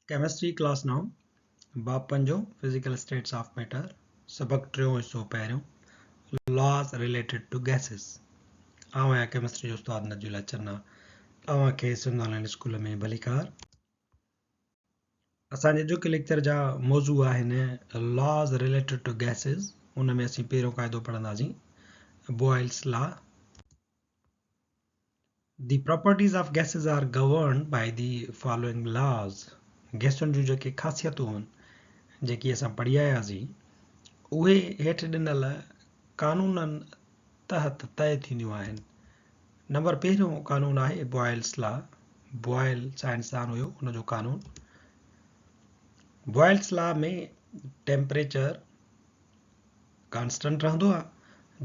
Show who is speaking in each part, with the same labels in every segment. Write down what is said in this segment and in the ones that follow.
Speaker 1: Chemistry class نائون، باب پنجون، physical status of matter, سبق ٽيون حصو پهريون، لاز رليٽيڊ ٽو گئسز. آئون آهيان ڪيمسٽري جو استاد نجي الله چنا. اوهان کي سنڌ آن لائين اسڪول ۾ ڀليڪار. اسان جي اڄوڪي ليڪچر جا موضوع آهن لاز رليٽيڊ ٽو گئسز. ان ۾ اسين پهريون قاعدو پڙهنداسين Boyle's law. The properties of gases are governed by the following laws. گئسن جون جيڪي خاصيتون آهن، جيڪي اسان پڙهي آياسين، اهي هيٺ ڏنل قانونن تحت طئي ٿينديون آهن. نمبر پهريون قانون آهي بوائلس لا. بوائل سائنسدان هيو، ان جو قانون. بوائلس لا ۾ ٽيمپريچر ڪانسٽنٽ رهندو آهي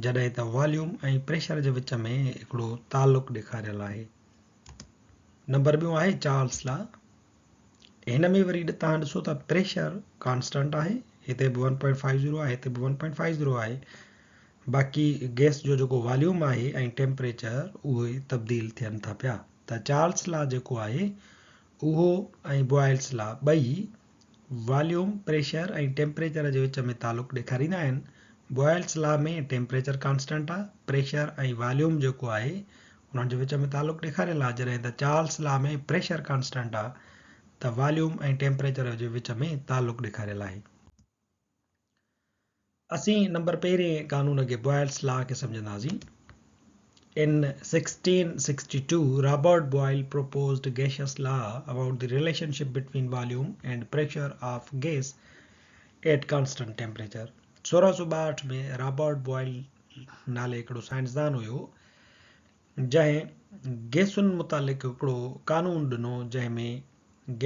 Speaker 1: جڏهن ته واليوم ۽ پريشر جي وچ ۾ هڪڙو تعلق ڏيکاريل آهي. نمبر ٻيون آهي چارلس لا. هن ۾ وري توهان ڏسو ته پريشر ڪانسٽنٽ آهي، هتي به 1.50 آهي، هتي به 1.50 آهي، باقي گئس جو جيڪو واليوم آهي ۽ ٽيمپريچر اهي تبديل ٿين ٿا پيا. ته چارلس لا جيڪو آهي اهو ۽ بوائلس لا ٻئي واليوم، پريشر ۽ ٽيمپريچر جي وچ ۾ تعلق ڏيکاريندا آهن. بوائلس لا ۾ ٽيمپريچر ڪانسٽنٽ آهي، پريشر ۽ واليوم جيڪو آهي انهن جي وچ ۾ تعلق ڏيکاريل آهي، جڏهن ته چارلس لا ۾ پريشر ڪانسٽنٽ آهي ته واليوم ۽ ٽيمپريچر جي وچ ۾ تعلق ڏيکاريل آهي. اسين نمبر پهرين قانون کي بوائلس لا کي سمجهنداسين. In 1662 Robert Boyle proposed gaseous law about the relationship between volume and pressure of gas at constant temperature. 1662 ۾ Robert Boyle نالي هڪڙو سائنسدان هيو جنهن گئسن متعلق هڪڙو قانون ڏنو جنهن ۾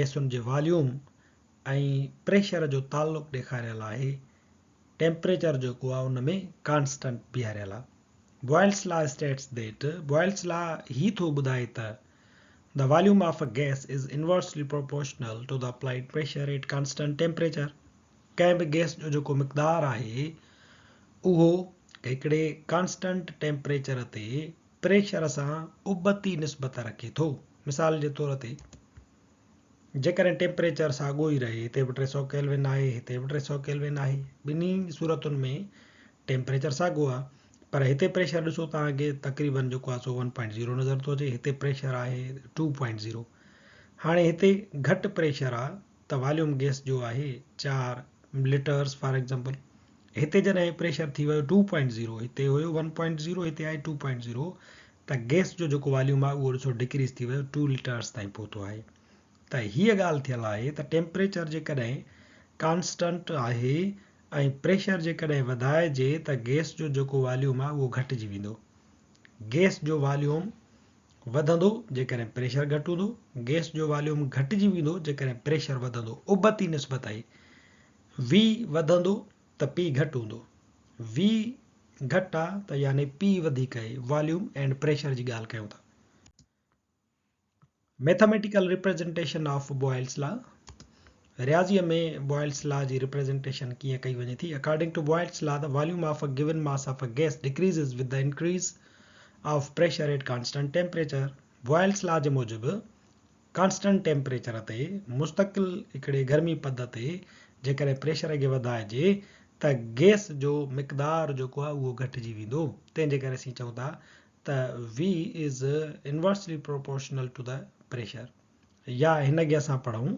Speaker 1: گئسن جي واليوم ۽ پريشر جو تعلق ڏيکاريل آهي، ٽيمپريچر جيڪو آهي ان ۾ ڪانسٽنٽ بيهاريل آهي. Boyle's law states that, Boyle's law هي ٿو ٻڌائي ته The volume of a gas is inversely proportional to the applied pressure at constant temperature. ڪنهن به گئس جو جيڪو مقدار آهي اهو هڪڙي ڪانسٽنٽ ٽيمپريچر تي پريشر سان ابتي نسبت رکي ٿو. مثال جي طور تي جيڪڏهن ٽيمپريچر ساڳيو ئي رهي، هتي به 300 ڪيلوين آهي، هتي به 300 ڪيلوين آهي، ٻنهي صورتن ۾ ٽيمپريچر ساڳيو آهي، پر هتي پريشر ڏسو توهان کي تقريبن جيڪو آهي سو 1.0 نظر ٿو اچي، هتي پريشر آهي 2.0. هاڻي هتي گهٽ پريشر آهي ته واليوم گئس جو آهي 4 لٽرز فار ايگزامپل، هتي جڏهن پريشر ٿي ويو 2.0، هتي هيو 1.0، هتي آهي 2.0، ته گئس جو جيڪو واليوم آهي اهو ڏسو ڊڪريز ٿي ويو ٽو لٽرس تائين پهتو آهي ته هيء ڳالهه ٿيل آهي ته ٽيمپريچر جيڪڏهن ڪانسٽنٽ آهي ۽ پريشر جيڪڏهن وڌائجي ته گئس جو جيڪو واليوم آهي اهو گهٽجي ويندو. گئس جو واليوم وڌندو جيڪڏهن پريشر گهٽ هوندو، گئس جو واليوم گهٽجي ويندو جيڪڏهن پريشر وڌندو. ابتي نسبت آهي. وي وڌندو ته پي گهٽ هوندو. وي گهٽ آ ته يعني پي وڌيڪ آهي. واليوم اينڊ پريشر جي ڳالهه ڪيون ٿا. ميٿاميٽيڪل ريپريزنٽيشن آف بوائلس لا. رياضيء ۾ بوائلس لا جي ريپريزنٽيشن ڪيئن ڪئي وڃي ٿي؟ According to Boyle's law the volume of a given mass of a gas decreases with the increase of pressure at constant temperature. Boyle's law جي موجب ڪانسٽنٽ ٽيمپريچر تي مستقل هڪڙي گرمي پد تي جيڪڏهن پريشر کي وڌائجي ته گئس جو مقدار جيڪو آهي اهو گهٽجي ويندو تنهن جي ڪري اسين چئون ٿا ته V is inversely proportional to the pressure يا هن کي اسان پڙهون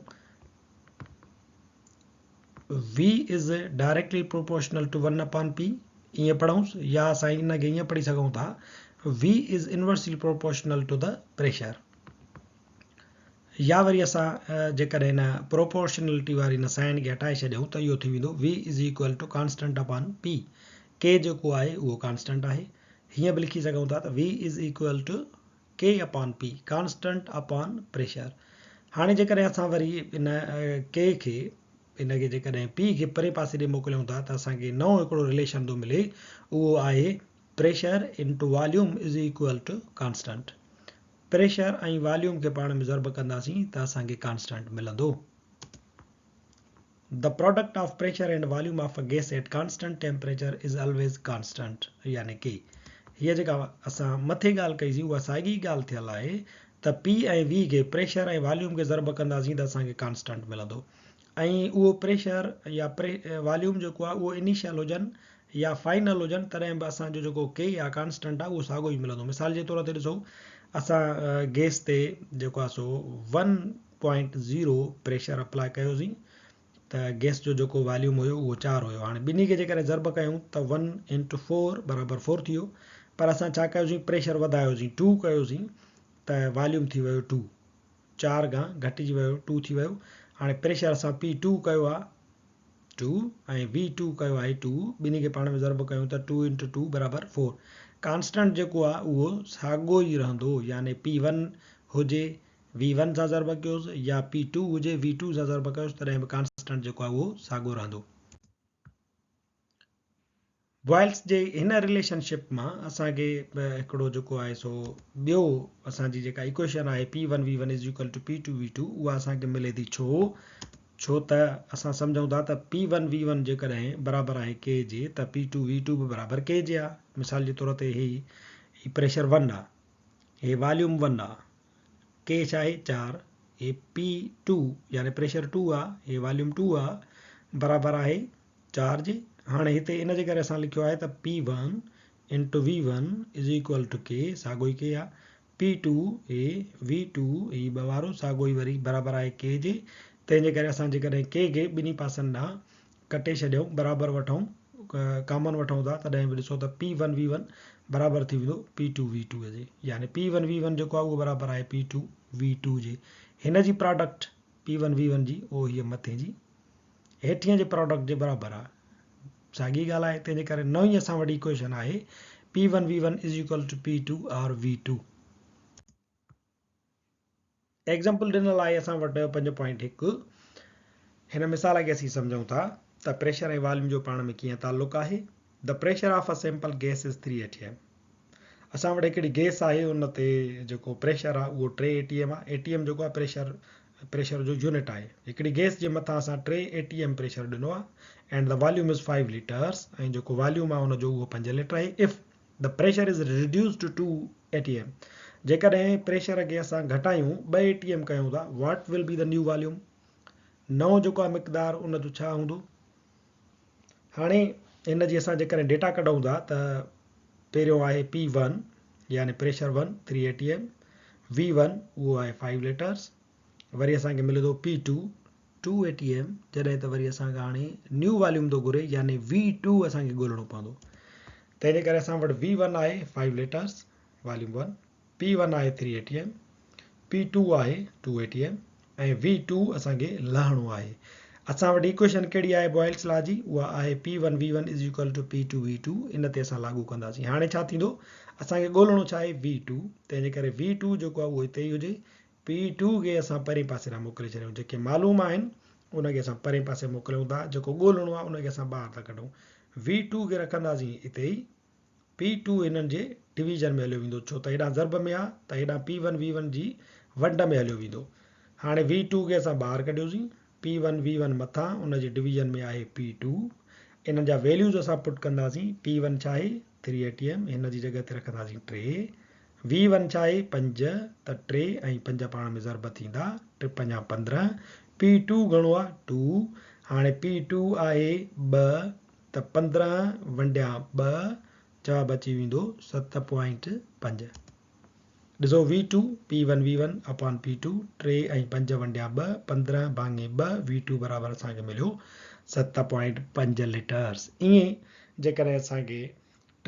Speaker 1: V is directly proportional to 1 upon P ائين پڙهونس يا اسان ان کي ائين پڙهي سگهون ٿا V is inversely proportional to the pressure يا وري اسان جيڪڏهن هن پروپورشنلٽي واري هن سائن کي هٽائي ڇڏيون ته اهو ٿي ويندو V is equal to constant upon P. K جيڪو آهي اهو ڪانسٽنٽ آهي. هيئن به لکي سگهون ٿا ته V is equal to K upon P، constant upon pressure. هاڻي جيڪڏهن اسان وري ان K کي ان کي جيڪڏهن P کي پري پاسي ڏي موڪليون ٿا ته اسان کي نئون هڪڙو رليشن ٿو ملي اهو آهي pressure into volume is equal to constant. Pressure ۽ volume کي پاڻ ۾ ضرب ڪنداسين ته اسان کي ڪانسٽنٽ ملندو. The product of pressure and volume of a gas at constant temperature is always constant يعني ڪي هيء جيڪا اسان مٿي ڳالهه ڪئي سين اها ساڳي ڳالهه ٿيل آهي ته پي ۽ وي کي پريشر ۽ واليوم کي ضرب ڪنداسين ته اسان کي ڪانسٽنٽ ملندو ۽ اهو پريشر يا واليوم جيڪو آهي اهو انيشل هجن يا فائنل هجن تڏهن به اسان جو جيڪو ڪي يا ڪانسٽنٽ آهي اهو ساڳيو ئي ملندو. مثال جي طور تي ڏسو اسان گيس تي جيڪو آهي سو one point zero pressure apply ڪيوسين ته گيس جو جيڪو واليوم هيو اهو چار هيو. هاڻي ٻنهي کي جيڪڏهن ضرب ڪيون ته ون انٽو فور برابر فور ٿي ويو پر اسان ڇا ڪيوسين پريشر وڌايوسين ٽو ڪيوسين ته واليوم ٿي ويو ٽو. چار کان گهٽجي ويو ٽو ٿي ويو. هاڻي پريشر اسان پي ٽو ڪيو آ ٽو ۽ وي ٽو ڪيو آهي ٽو ٻنهي کي پاڻ ۾ ضرب ڪيون ته ٽو انٽو ٽو برابر فور. ڪانسٽنٽ جيڪو آ اهو ساڳو ئي رهندو يعني پي ون هجي وي ون سان ضرب ڪيوس يا پي ٽو هجي وي ٽو سان ضرب ڪيوس تڏهن به ڪانسٽنٽ جيڪو آ اهو ساڳو رهندو. بوائلس جي هن رليشن شپ مان اسان کي هڪڙو جيڪو آهي سو ٻيو اسان جي جيڪا ايڪويشن آهي P one V one is equal to P two V two اها اسان کي ملي ٿي ڇو ڇو ته اسان سمجهون ٿا ته پي ون وي ون جيڪڏهن برابر آهي ڪي جي ته پي ٽو وي ٽو به برابر ڪي جي آهي مثال جي طور تي هي هي پريشر ون آهي هي واليوم ون آهي ڪي ڇا آهي چار هي پي ٽو يعني پريشر ٽو آهي هي واليوم ٽو آهي برابر آهي چارج، هاڻي هتي ان جي ڪري اسان لکيو آهي ته P one into V one is equal to K ساڳو ئي ڪي آهي، پي ٽو هي وي ٽو هي ٻه وارو ساڳو ئي وري برابر آهي ڪي جي، تنهن جي ڪري اسان جيڪڏهن ڪي کي ٻنهي پاسن ڏانهن ڪٽي ڇڏيون برابر وٺون ڪامن وٺون ٿا تڏهن به ڏسو ته پي ون وي ون برابر ٿي ويندو پي ٽو وي ٽو جي يعني پي ون وي ون جيڪو آهي اهو برابر آهي پي ٽو وي ٽو جي هن جي product P one V one جي اهو هيء مٿين جي هيٺينء جي پراڊڪٽ جي برابر آهي. ساڳي ڳالهه آهي، تنهن جي ڪري نئين اسان وٽ ايڪويشن آهي P one V one is equal to P two R V two. Example ڏنل آهي اسان وٽ 5.1. هن مثال کي اسين سمجهون ٿا ته پريشر ۽ واليوم جو پاڻ ۾ ڪيئن تعلق آهي. The pressure of a simple gas is 3 atm. اسان وٽ هڪڙي گيس آهي ان تي جيڪو پريشر آهي اهو 3 اي ٽي ايم آهي. اي ٽي ايم جيڪو آهي پريشر پريشر جو يونٽ آهي. هڪڙي گيس جي مٿان اسان 3 اي ٽي ايم پريشر ڏنو آهي and the volume is 5 litres ۽ جيڪو واليوم آهي ان جو اهو 5 ليٽر آهي. If the pressure is reduced to 2 A T M جيڪڏهن پريشر کي اسان گهٽايون 2 اي ٽي ايم ڪيون ٿا what will be the new volume نئون جيڪو آهي مقدار ان جو ڇا هوندو؟ هاڻي ان جي اسان جيڪڏهن ڊيٽا ڪڍون ٿا ته پهريون آهي پي ون يعني pressure one three A T M, V one اهو آهي فائيو ليٽرس، وري اسان کي ملي ٿو P two two A T M, جڏهن ته وري اسان کان هاڻي نيو واليوم ٿو گهري يعني وي ٽو اسان کي ڳولڻو پوندو، تنهن جي ڪري اسان وٽ وي ون آهي five litres volume one, P one آهي three A T M, P two آهي two A T M ۽ V two اسان کي لهڻو آهي. اسان وٽ ايڪويشن ڪهڙي آهي بوائلس لا جي اها آهي P one V one is equal to P two V two ان تي اسان لاڳو ڪنداسين. هاڻي ڇا ٿيندو اسان کي ڳولڻو ڇا آهي وي ٽو تنهن جي ڪري وي ٽو جيڪو آهي اهو هتي ئي هجي پي ٽو کي اسان پرين پاسي ڏانهن موڪلي ڇڏيون جيڪي معلوم آهن ان کي اسان پرين پاسي موڪليون ٿا جيڪو ڳولڻو آهي ان کي اسان ٻاهر ٿا ڪڍون وي ٽو کي رکنداسين هتي ئي پي ٽو هنن جي ڊويزن ۾ هليو ويندو ڇو ته هيڏانهن ضرب ۾ آ ته هيڏانهن پي ون وي ون جي ونڊ ۾ هليو ويندو. هاڻي وي ٽو کي اسان ٻاهر ڪڍيوسين پي ون وي ون مٿان ان جي ڊويزن ۾ آهي پي ٽو انهن جا ويليوز اسان پٽ ڪنداسين پي ون ڇا آهي ٿري اي ٽي ايم هن جي جڳهه تي رکنداسين ٽي وي ون ڇا آهي پنج ته ٽي ۽ پنج پاڻ ۾ ضرب ٿيندا ٽي پنجا 15 پي ٽو گهڻو آ ٽو هاڻي پي ٽو آهي ٻه ته 15 ونڊيا ٻه جواب اچي ويندو ست پوائنٽ پنج. ڏسو V two P one V one upon P two ٽي ۽ پنج ونڊيا ٻه 15 ڀاڱي ٻه وي ٽو برابر اسان کي مليو ست پوائنٽ پنج ليٽرس. ائين جيڪڏهن اسان کي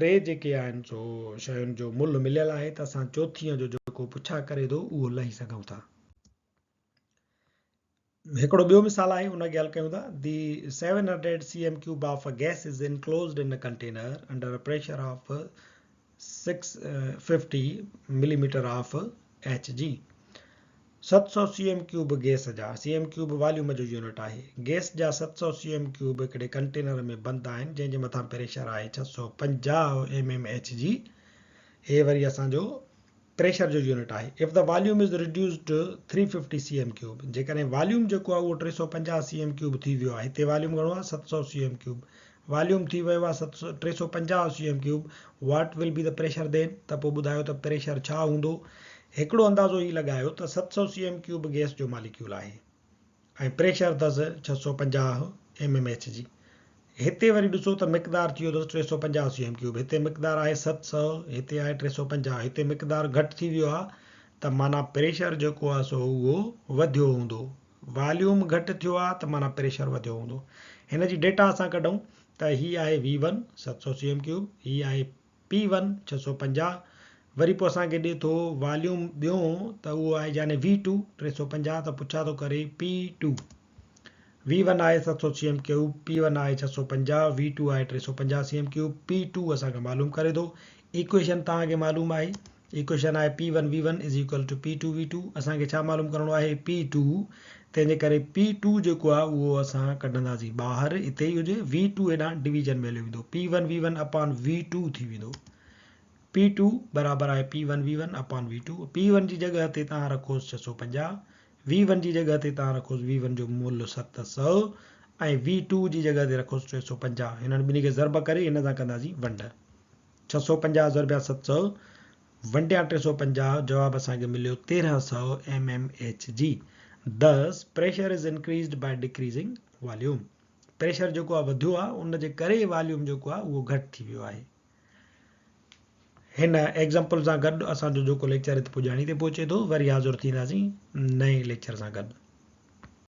Speaker 1: ٽي جيڪي آهن سو شين جو ملهه مليل آهي ته اسان چوٿينء جو جيڪو پڇا ڪري ٿو اهو لهي سگهون ٿا. هڪڙو ٻيو مثال آهي ان کي حل ڪيون ٿا the 700 C M cube of a gas is enclosed in a container under a pressure of 650 millimetre of H G 700 C M cube gas جا سي ايم ڪيوب واليوم جو يونٽ آهي گيس جا 700 سي ايم ڪيوب هڪڙي container ۾ بند آهن جنهن جي مٿان پريشر آهي 650 ايم ايم ايڇ جي هي وري اسان جو پريشر جو يونٽ آهي. If the volume is reduced to 350 cm cube جيڪڏهن واليوم جيڪو آهي اهو 350 سي ايم ڪيوب ٿي ويو آهي هتي واليوم گهڻو آهي 700 سي ايم ڪيوب واليوم ٿي ويو آهي 350 C M cube what will be the pressure then ته پوء ٻڌايو ته پريشر ڇا هوندو. هڪڙو اندازو هي لڳايو ته 700 سي ايم ڪيوب گئس جو ماليڪيول آهي ۽ پريشر اٿس 650 ايم ايم ايڇ جي. هتي وري ڏسو ته مقدار ٿي ويو اٿس 350 سي ايم ڪيوب. هتي مقدار آهي 700 هتي آهي 350 هتي مقدار گهٽ ٿي ويو آهي ته معنيٰ پريشر جيڪو آهي سو اهو وڌيو هوندو. واليوم گهٽ ٿيو آهي ته معنيٰ پريشر وڌيو هوندو. هن جي ڊيٽا اسان ڪڍون ته هي آهي V one 700 C M cube, هي آهي پي ون 650، وري پوء اسان کي ڏي ٿو واليوم ٻيون ته اهو آهي يعني وي ٽو 350 ته پڇا ٿو ڪري پي ٽو. وي ون آهي 700 C M cube, P one آهي 650، وي ٽو آهي 350 سي ايم ڪيوب، پي ٽو اسان کان معلوم ڪري ٿو. ايڪويشن توهان کي معلوم آهي. ايڪويشن آهي P one V one is equal to P two V two. اسان کي ڇا معلوم ڪرڻو آهي؟ P two. تنهن جي ڪري پي ٽو جيڪو آهي اهو اسان ڪڍنداسين ٻاهر اتي ئي هجي وي ٽو هيڏانهن ڊويزن ۾ هليو ويندو P one V one upon V two ٿي ويندو. پي ٽو برابر آهي P one V one upon V two. P one جي جڳهه تي توهان رکوس 650، وي ون جي جڳهه تي توهان رکوس وي ون جو ملهه 700 ۽ وي ٽو جي جڳهه تي رکوس 350. هنن ٻنهي کي ضرب ڪري هن سان ڪنداسين ونڊ. 650 ضربيا 700 ونڊيا 350 جواب اسان کي مليو 1300 M M H G. Thus pressure is increased by decreasing volume. Pressure جيڪو آهي وڌيو آهي ان جي ڪري واليوم جيڪو آهي اهو گهٽ ٿي ويو آهي. هن ايگزامپل سان گڏ اسان جو جيڪو ليڪچر هت پڄاڻي تي پهچي ٿو. وري حاضر ٿينداسين نئين ليڪچر سان گڏ.